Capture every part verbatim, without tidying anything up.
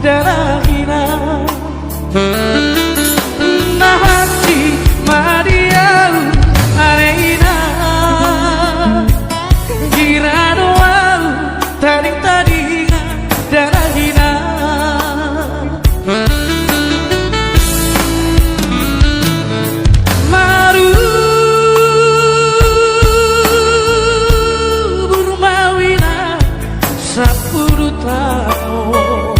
Dalahina. Na hansit ma di au alehina. Hira do au tadingtadingan dalahina. Marumur ma uina sampulu taon.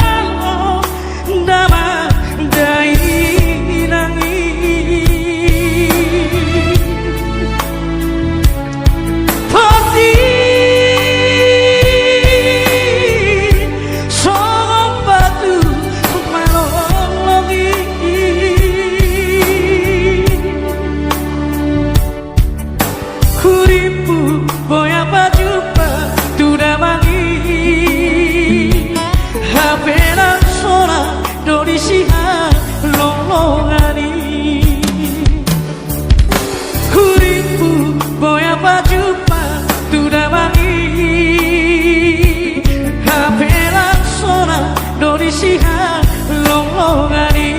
Ditinggalhon damang dainang i. Tondi songon batu malolong i. Hurippu boi ampang jumpa tu damang i. Hape na sonang do di sihalonglongan i. Hurippu boi ampang jumpa tu damang i. Hape na sonang do di sihalonglongan i.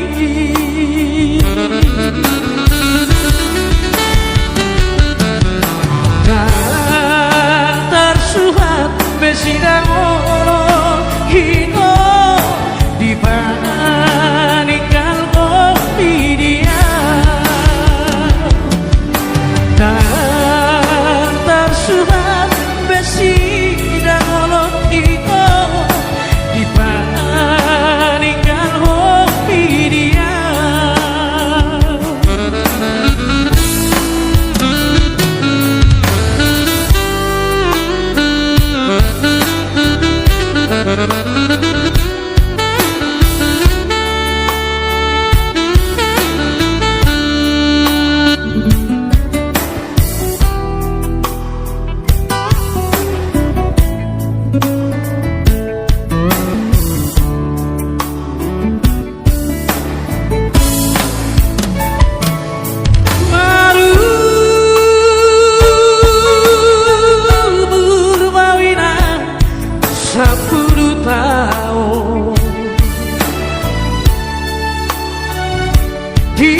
Ndang tarsuhat be sidang olo hita di paninggalhon i dia. Ndang tarsuhat be sidang olo hita di paninggalhon i dia. Marumur ma uina sampulu taon. Di